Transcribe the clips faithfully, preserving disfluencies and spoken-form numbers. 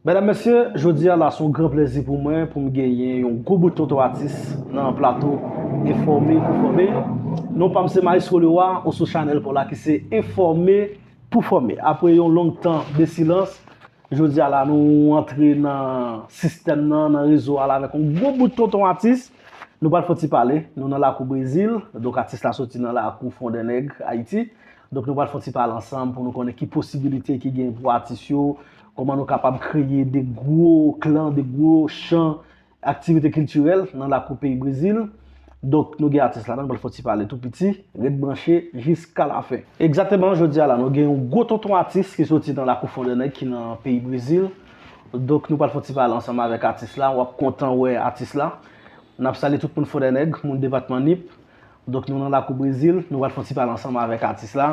Medam, mesye, jodi a la se yon gran plezi pou mwen pou m genyen yon gwo bout tonton atis nan plato Enfòme pou Fòme. Non pa m se Maestro Leroy, ou sou chanèl pa w la ki se Enfòme pou Fòme. Apre yon long tan de silans, jodi a la nou antre nan sistèm nan, nan rezo a la avèk yon gwo bout tonton atis. Nou pral fè yon ti pale, nou nan lakou Brezil, donk atis la soti nan lakou Fondènèg, Ayiti. Donk nou pral fè yon ti pale ansanm pou nou konnen ki posibilite ki gen pou atis yo, kòman nou kapab kreye de gwo klan, de gwo chan aktivite kiltirèl nan lakou peyi Brezil. Donk nou gen atis la, nou pral fè yon ti pale tou piti, ret branche jiska lafen. Egzakteman, jodi a la, nou gen yon gwo tonton atis ki soti nan lakou Fondènèg ki nan peyi Brezil. Donk nou pral fè yon ti pale ansanm avèk atis la, w ap kontan wè atis la. N ap salye tout moun Fondènèg, moun depatman Nip. Donk nou nan lakou Brezil, nou pral fè yon ti pale ansanm avèk atis la.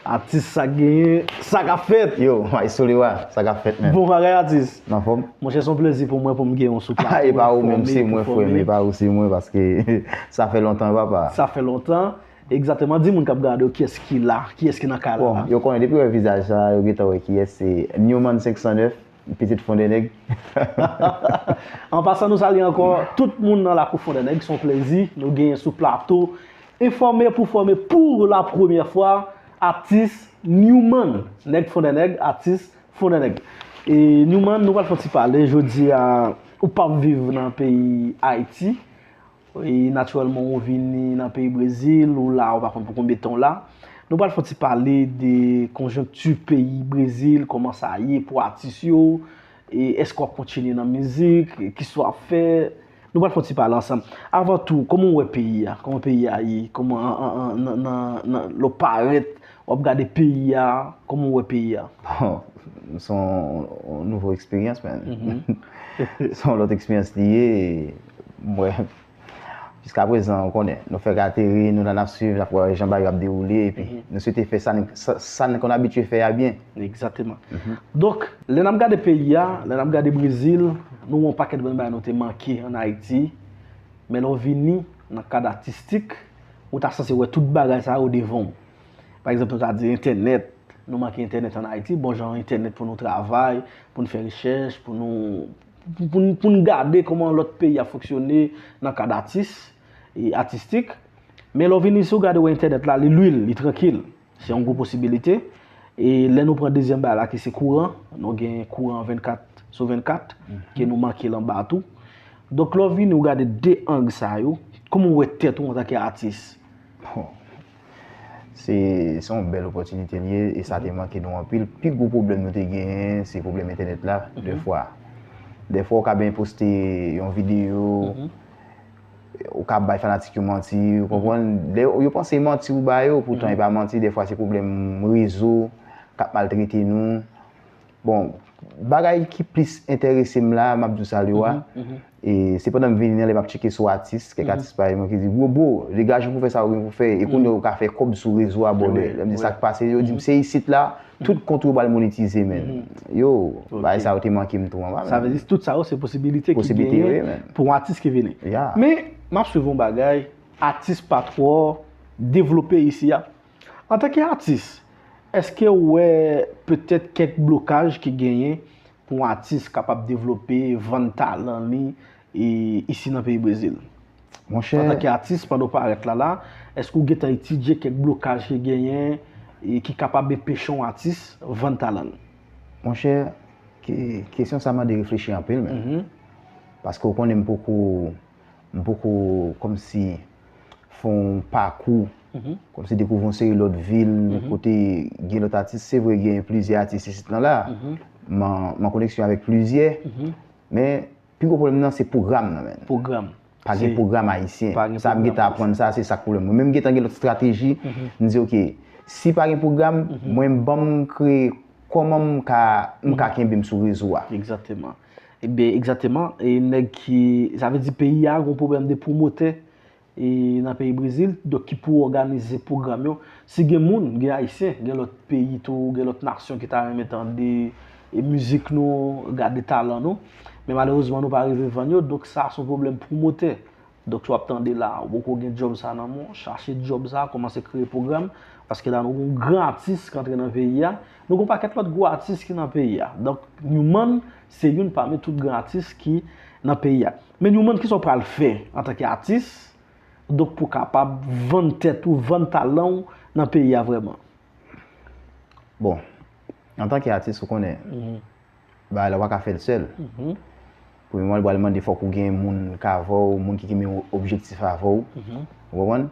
Atis, sa k genyen, sa k ap fèt? Yo, Maestro Leroy, sa k ap fèt, menm? Bon bagay, atis. Nan fòm? Monchè, se yon plezi pou mwen pou m gen w sou plato. E pa ou menm, se mwen, frè m, e pa ou, se mwen, paske sa fè lontan, papa. Sa fè lontan. Egzakteman, di moun k ap gade w kiyès ki la, kiyès ki nan kay la. Bon, yo konnen depi yo wè vizaj sa, yo gentan wè kiyès, se Newman senk san nèf, pitit Fondènèg. An pasan, nou salye ankò tout moun nan lakou Fondènèg, se yon plezi nou genyen sou plato Enfòme pou Fòme pou la premyè fwa, atis Newman, nèg Fondènèg, atis Fondènèg. E Newman, nou pral fè yon ti pale, jodi a, ou p ap viv nan peyi Ayiti. E natirèlman, ou vini nan peyi Brezil, ou la, ou pa konn pou konbyen tan w la. Nou pral fè yon ti pale de konjonkti peyi Brezil, kòman sa ye pou atis yo, e èske w ap kontinye nan mizik, e kisa w ap fè. Nou pral fè yon ti pale ansanm. Avan tou, kòman w wè peyi a? Kòman peyi a ye? Kòman an, an, an, nan, nan, nan, lè w parèt, w ap gade peyi a, kòman w wè peyi a? Bon, se yon, yon nouvo eksperyans, man. Se yon lòt eksperyans li ye, e mwen, jiskaprezan, ou konnen, nou fèk ateri, nou la n ap swiv, n ap wè jan bagay yo ap dewoule, epi nou swete fè sa n, sa, sa n konn abitye fè a byen. Egzakteman. Donk, lè n ap gade peyi a, lè n ap gade Brezil, nou wè yon pakèt bann bagay nou te manke ann Ayiti, men lè w vini nan kad atistik, ou ta sanse wè tout bagay sa yo devan w. Pa egzanp, nou ta di entènèt, nou manke entènèt ann Ayiti, bon jan entènèt pou nou travay, pou n fè rechèch, pou nou, pou, pou, pou n gade kòman lòt peyi ap fonksyone nan kad atis, e atistik. Men lè w vini isi, w gade w entènèt la, li lwil, li trankil. Se yon gwo posibilite. E lè nou pran dezyèm bagay la ki se kouran, nou gen kouran vennkat sou vennkat, ke nou manke l anba tou. Donk lè w vini, w gade de ang sa yo, kòman w wè tèt ou antanke atis? Bon, se, se yon bèl opòtinite l ye, e sa te manke nou anpil. Pi gwo pwoblèm nou te genyen, se pwoblèm entènèt la, dèfwa. Dèfwa, ou ka byen poste yon videyo, ou ka bay fanatik yo manti, ou konprann? Lè yo, yo panse manti ou ba yo, poutan e pa manti, dèfwa se pwoblèm rezo k ap maltrete nou. Bon, bagay ki plis enterese m la, m ap di w sa, Leroy. E se pandan m vini an, lè m ap tcheke sou atis, kèk atis parèy mwen ki di, "Bro, bro, degaje w pou fè sa w gen pou fè, e kounye a ou ka fè kòb sou rezo a, brother." Lè m di sa k pase, yo di m, "Se isit la, tout kont ou yo pral monetize, man." Yo, bagay sa yo te manke m tou anba, man. Sa vle di, tout sa yo se posibilite ki genyen pou yon atis ki vini. Men, m ap swiv yon bagay, atis pa twò devlope isi a. Antanke atis, èske w wè petèt kèk blokaj ki genyen pou yon atis kapab devlope, vann talan li, e, isi nan peyi Brezil? Monchè, antanke atis, pandan w parèt la la, èske w gentan etidye kèk blokaj ki genyen e ki kapab enpeche yon atis vann talan l? Monchè, ke-, kesyon sa mande reflechi anpil, men. Paske w konnen m poko, m poko kòmsi fè yon pakou, kòmsi dekouvri yon seri lòt vil, kote gen lòt atis. Se vre, gen plizyè atis isit lan la. M an, m an koneksyon avèk plizyè. Men, pi gwo pwoblèm nan, se pwogram nan, men. Pwogram. Pa gen pwogram ayisyen. Sa m gentan aprann sa, se sa k pwoblèm mwen. Men m gentan gen lòt estrateji. M di, "Ok, si pa gen pwogram, mwen ban m kreye kòman m ka, m ka kenbe m sou rezo a." Egzakteman. Ebyen, egzakteman, e nèg ki, sa vle di peyi a gon pwoblèm de pwomotè e nan peyi Brezil, donk ki pou òganize pwogram yo. Si gen moun, gen ayisyen, gen lòt peyi tou, gen lòt nasyon ki ta renmen tande e mizik nou, gade talan nou, men malerezman nou pa rive vann yo, donk sa se yon pwoblèm pwomotè. Donk, si w ap tande la, ou poko gen djòb sa nan men w, chache djòb sa, kòmanse kreye pwogram, paske la nou gen yon gran atis k antre nan peyi a, nou gen yon pakèt lòt gwo atis ki nan peyi a. Donk, Newman se youn pami tout gran atis ki nan peyi a. Men Newman, kisa w pral fè antanke atis, donk pou w kapab vann tèt ou, vann talan w nan peyi a vrèman? Bon, antanke atis, ou konnen, bagay la ou pa ka fè l sèl. Premyèman, li pral mande fòk ou gen moun k avè w, moun ki gen menm objektif avè w. Ou konprann?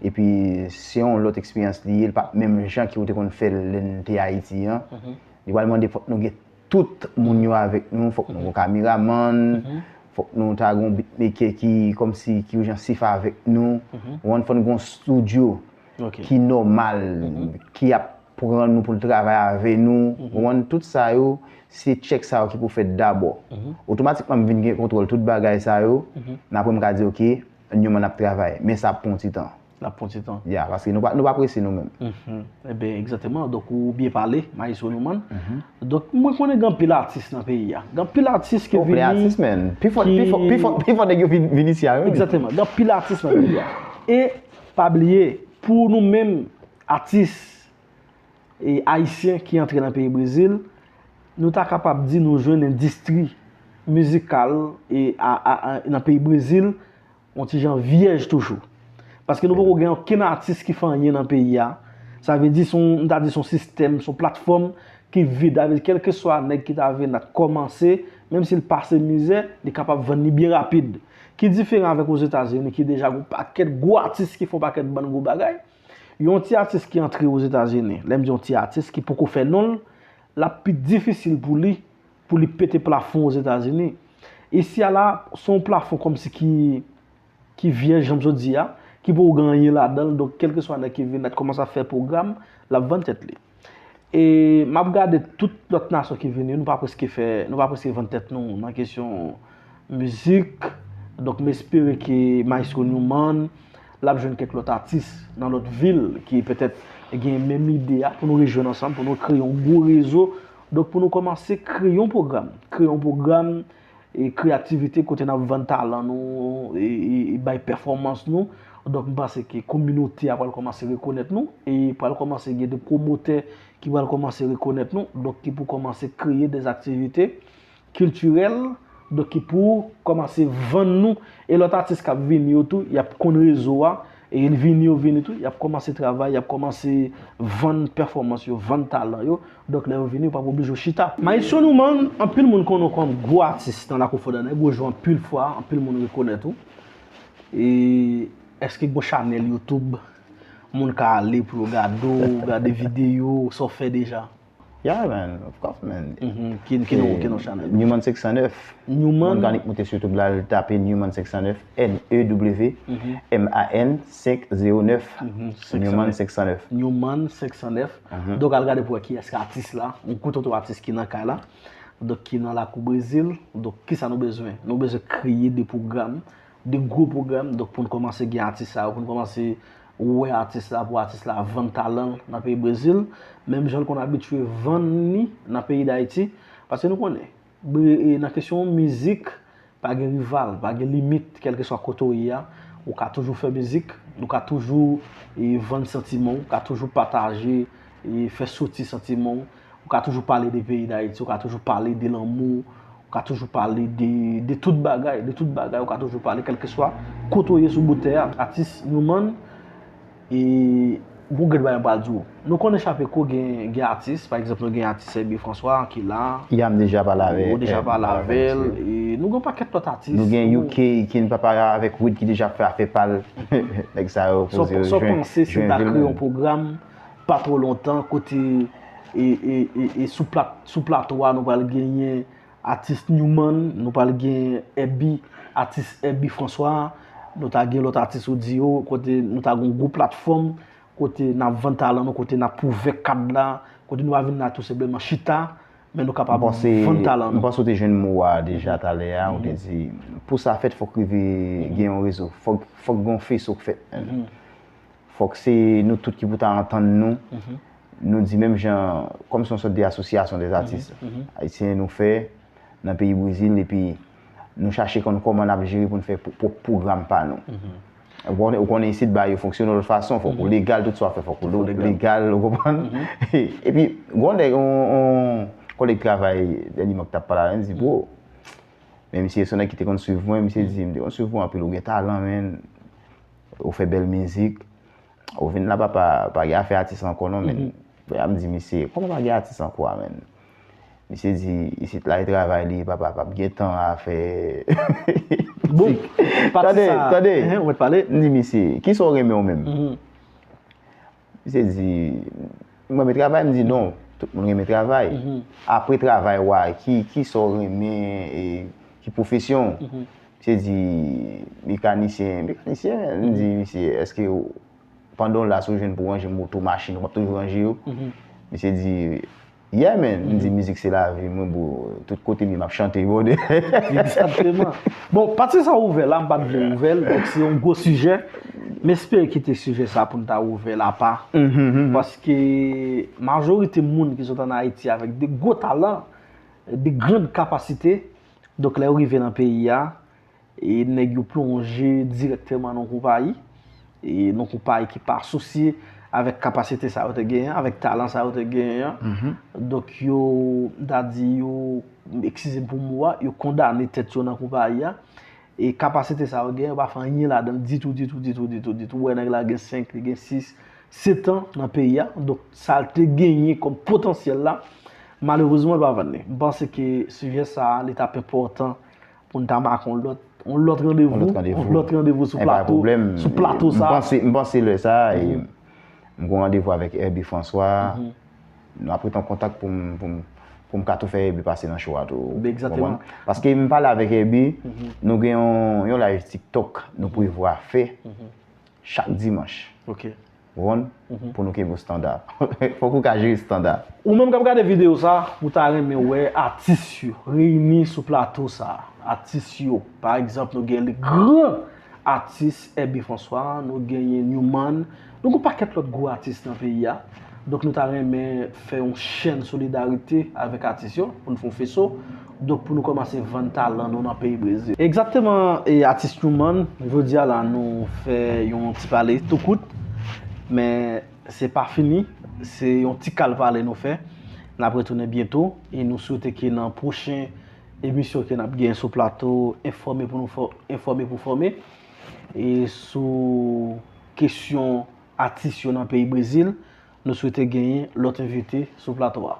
Epi, se yon lòt eksperyans li ye, li p ap menm jan ke ou te konn fè l lè n te Ayiti an. Li pral mande fòk nou gen tout moun yo avèk nou, fòk nou gen kameramann, fòk nou ta gen yon beatmaker ki kòmsi ki jan sif avèk nou. Ou konprann? Fòk nou gen yon studio ki nòmal, ki ap pran nou pou l travay avè nou. Ou konprann? Tout sa yo, se tchèk sa yo ki pou fèt dabò. Otomatikman, m vin gen kontwòl tout bagay sa yo. N apre m ka di, oke, Newman ap travay, men sa ap pran yon ti tan. L ap pran yon ti tan. Ya, paske nou pa, nou pa prese nou menm. Eben, egzakteman. Donk, ou byen pale, Maestro Newman. Donk, mwen konnen gen anpil atis nan peyi a. Gen anpil atis ki vini. Anpil atis, men. Pi fò, pi fò, pi fò, pi fò nèg yo vin, vin isi a, wi. Egzakteman. Gen anpil atis nan peyi a. E, pa bliye, pou nou menm, atis e ayisyen ki antre nan peyi Brezil, nou ta kapab di nou jwenn endistri mizikal e a, a, a, nan peyi Brezil, yon ti jan vyèj toujou. Paske nou poko gen okenn atis ki fè anyen nan peyi a. Sa vle di, se yon, m ta di, se yon sistèm, se yon platfòm ki vid. Sa vle di, kèlkeswa nèg ki ta vle nat kòmanse, menm si l pase mizè, li kapab vann li byen rapid. Ki diferan avèk Ozetazini, ki deja gen yon pakèt gwo atis ki fè yon pakèt bann gwo bagay. Yon ti atis ki antre Ozetazini, lè m di yon ti atis ki poko fè non l, l ap pi difisil pou li, pou li pete plafon Ozetazini. Isi a la, se yon plafon kòmsi ki, ki vyèj, jan m sot di a, ki poko gen anyen ladan l, donk kèlkeswa nèg ki vin la, ki kòmanse ap fè pwogram, l ap vann tèt li. E m ap gade tout lòt nasyon ki vini, nou pa prèske fè, nou pa prèske vann tèt nou nan kesyon mizik. Donk, m espere ke Maestro Newman, l ap jwenn kèk lòt atis nan lòt vil ki petèt gen menm ide a, pou nou rejwenn ansanm, pou nou kreye yon gwo rezo. Donk, pou nou kòmanse kreye yon pwogram. Kreye yon pwogram, e kreye aktivite kote n ap vann talan nou, e, e, e bay pèfòmans nou. Donk, m panse ke kominote a pral kòmanse rekonèt nou, e pral kòmanse gen de pwomotè ki pral kòmanse rekonèt nou, donk ki pou kòmanse kreye de aktivite kiltirèl, donk ki pou kòmanse vann nou, e lòt atis k ap vini yo tou, y ap konn rezo a, e vini yo vini tou, y ap kòmanse travay, y ap kòmanse vann pèfòmans yo, vann talan yo, donk lè yo vini, yo p ap oblije chita. Maestro Newman, anpil moun konnen w kòm gwo atis nan Lakou Fòdannè, gwo jou anpil fwa, anpil moun rekonèt ou. E èske gen yon chanèl YouTube moun ka ale pou yo gade w, gade videyo, sa w fè deja? Yeah, man, of course, man. Mhm. Ki, ki non, ki non chanèl? Newman senk san nèf. Newman. Moun ka nik moute sou YouTube la, l tape Newman senk san nèf, N E W M A N senk zewo nèf. Newman senk san nèf. Newman senk san nèf. Donk, al gade pou wè kiyès ki atis la. Yon kout oto atis ki nan kay la. Donk, ki nan lakou Brezil. Donk, kisa nou bezwen? Nou bezwen kreye de pwogram, de gwo pwogram, donk pou n kòmanse gen atis sa yo, pou n kòmanse wè atis la, pou atis la vann talan l nan peyi Brezil, menm jan l konn abitye vann li nan peyi Dayiti. Paske nou konnen, bre-, e, nan kesyon mizik, pa gen rival, pa gen limit, kèlkeswa kote w ye a, ou ka toujou fè mizik, ou ka toujou, e, vann santiman w, ou ka toujou pataje, e, fè soti santiman w, ou ka toujou pale de peyi Dayiti, ou ka toujou pale de lanmou, ou ka toujou pale de, de tout bagay, de tout bagay, ou ka toujou pale, kèlkeswa kote w ye sou bout tè a. Atis Newman, e, bon, grenn bagay m pral di w. Nou konnen Chapeco gen, gen atis, pa egzanp, nou gen atis Herby François ki la. Ya, m deja pale avè, Ou deja pale avè l, e nou gen yon pakèt lòt atis. Nou gen U K ki n pa pale avèk Wid ki deja fè afè pa l. Nèg sa yo poze yo. Sa w panse si n ta kreye yon pwogram pa twò lontan kote e, e, e, e sou plat, sou plato a nou pral genyen atis Newman, nou pral gen Herby, atis Herby François, nou ta gen lòt atis ou di yo, kote nou ta gen yon gwo platfòm, kote n ap vann talan nou, kote n ap ouvè kad la, kote nou pa vin la tou senpleman chita, men nou kapab vann talan nou. M panse w te jwenn mo a deja talè a, ou te di, pou sa fèt, fòk rive gen yon rezo, fòk, fòk gen yon feso k fèt. Fòk se nou tout ki pou ta antann nou. Nou di menm jan, kòm se yon sòt de asosyasyon dè atis ayisyen nou fè nan peyi Brezil, epi nou chache konn kòman n ap jere pou n fè pwo- pwòp pwogram pa nou. Ou konnen, ou konnen isit, bagay yo fonksyone yon lòt fason, fòk ou legal, tout sa w ap fè, fòk ou legal, ou konprann? Epi, gon nèg, yon, yon kòlèg travay, dènye mwa k t ap pale avè m, di, bro, men misye se yon nèg ki te konn swiv mwen, misye di, m te konn swiv ou anpil, ou gen talan, men, ou fè bèl mizik, ou vin la, papa, pa gen afè atis ankò non, men. Frè a m di misye, kòman pa gen atis ankò a, men? Misye di, isit la, e travay li, papa p ap gen tan a fè. Bon, pati sa, tande, tande, m di misye, kisa w renmen w menm? Misye di, m renmen travay, m di non, tout moun renmen travay. Apre travay ou a, ki, kisa w renmen, e, ki pwofesyon w? Misye di, mekanisyen, mekanisyen, m di misye, èske w pandan w la, si w jwenn pou w ranje moto, machin, w p ap toujou ranje yo? Misye di, yeah, man. M di, mizik se lavi, mwen, bro. Tout kote m ye, m ap chante, bro. Egzakteman. Bon, pati sa w ouvè la, m pa t vle ouvè l, donk se yon gwo sijè. M espere kite sijè sa pou n ta ouvè l apa. Paske majorite moun ki sot ann Ayiti avèk de gwo talan, de grann kapasite, donk lè yo rive nan peyi a, e nèg yo plonje dirèkteman nan yon konpayi, e nan yon konpayi ki pa asosye avèk kapasite sa yo te genyen an, avèk talan sa yo te genyen an. Donk yo, m ta di yo, eskize m pou mo a, yo kondane tèt yo nan konpayi a. E kapasite sa yo genyen, yo pa fè anyen ladan l ditou, ditou, ditou, ditou, ditou. Ou wè nèg la gen senk, li gen sis, sèt an nan peyi a. Donk sa l te genyen kòm potansyèl la, malerezman, l pa vann li. M panse ke sijè sa a, li t ap enpòtan pou n ta make yon lòt, yon lòt randevou, yon lòt randevou sou plato, sou plato sa. M panse, m panse lè sa a, e m gen yon randevou avèk Herby François. Nou ap rete an kontak pou m, pou m, pou m ka tou fè Herby pase nan show a tou. Egzakteman. Paske m pale avèk Herby, nou gen yon, yon live TikTok nou prevwa fè chak dimanch. Ok. Ou konprann? Pou nou kenbe yon estanda. Fòk ou ka jere estanda. Ou menm k ap gade videyo sa, ou ta renmen wè atis yo reyini sou plato sa. Atis yo, pa egzanp, nou gen le gran atis Herby François, nou genyen Newman, nou gen yon pakèt lòt gwo atis nan peyi a. Donk nou ta renmen fè yon chèn solidarite avèk atis yo pou n fè yon feso. Donk pou nou kòmanse vann talan nou nan peyi Brezil. Egzakteman, e atis Newman, jodi a la nou fè yon ti pale tou kout, men se pa fini, se yon ti kal pale nou fè. N ap retounen byento e nou swete ke nan pwochen emisyon ke n ap gen sou plato, enfòme pou nou fò-, enfòme pou fòme, e sou kesyon atis yo nan peyi Brezil, nou swete genyen lòt envite sou plato a.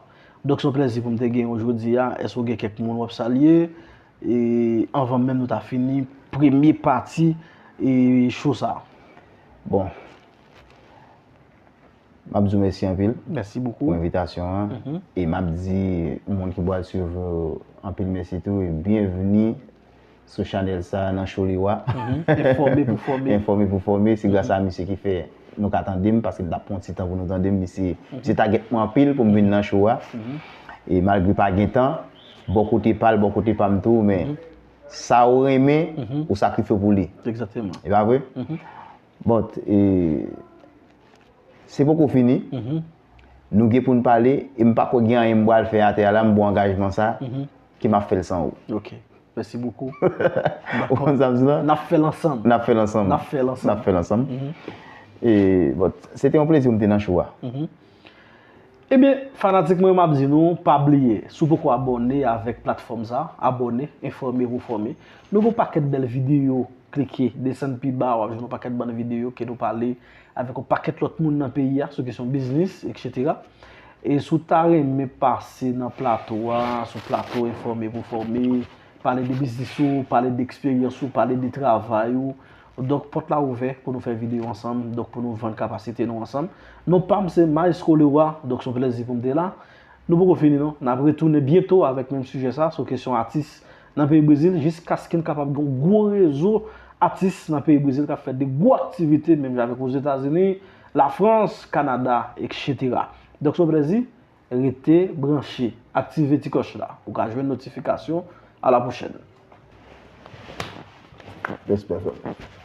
Donk se yon plèzi pou m te genyen w jodi a. Èske w gen kèk moun w ap salye? E anvan menm nou ta fini premye pati e show sa a. Bon, m ap di w mèsi anpil pou envitasyon an. E m ap di moun ki pral swiv ou anpil mèsi tou e byenvni sou chanèl sa a nan Choliwa. Enfòme pou fòme. Enfòme pou fòme. Se gras a misye ki fè nou ka tande m, paske m t ap pran ti tan pou nou tande m. Misye, misye ta gèt mwen anpil pou m vin nan show a. E malgre pa gen tan, bò kote pa l, bò kote pa m tou, men sa ou renmen, ou sakrifye w pou li. Egzakteman. E pa vre? But, e, se poko fini. Nou gen pou n pale, e m pa kwè gen anyen m pral fè atè a la, m ba w angajman sa, ke m ap fè l san ou. Ok. Mèsi bokou. Ou konn sa m di la? N ap fè l ansanm. N ap fè l ansanm. N ap fè l ansanm. N ap fè l ansanm. E, but, se te yon plezi pou m te nan show a. Ebyen, fanatik mwen, m ap di nou, pa bliye, si w poko abòne avèk platfòm sa, abòne, enfòme pou fòme. Nou gen yon pakèt bèl videyo, klike, desann pi ba, w ap jwenn yon pakèt bann videyo ke nou pale avèk yon pakèt lòt moun nan peyi a sou kesyon biznis, etsetera. E si w ta renmen pase nan plato a, sou plato enfòme pou fòme, pale de biznis ou, pale de eksperyans ou, pale de travay ou, donk pòt la ouvè pou nou fè videyo ansanm, donk pou nou vann kapasite nou ansanm. Non pa m se Maestro Leroy, donk se yon plèzi pou m te la. Nou poko fini non, n ap retounen byento avèk menm sijè sa sou kesyon atis nan peyi Brezil, jiskaske n kapab gen yon gwo rezo atis nan peyi Brezil k ap fè de gwo aktivite, menm jan avèk Ozetazini, Lafrans, Kanada, etsetera. Donk se yon plèzi, rete branche, aktive ti klòch la pou w ka jwenn notifikasyon. A la pwochèn. Respè, frè m.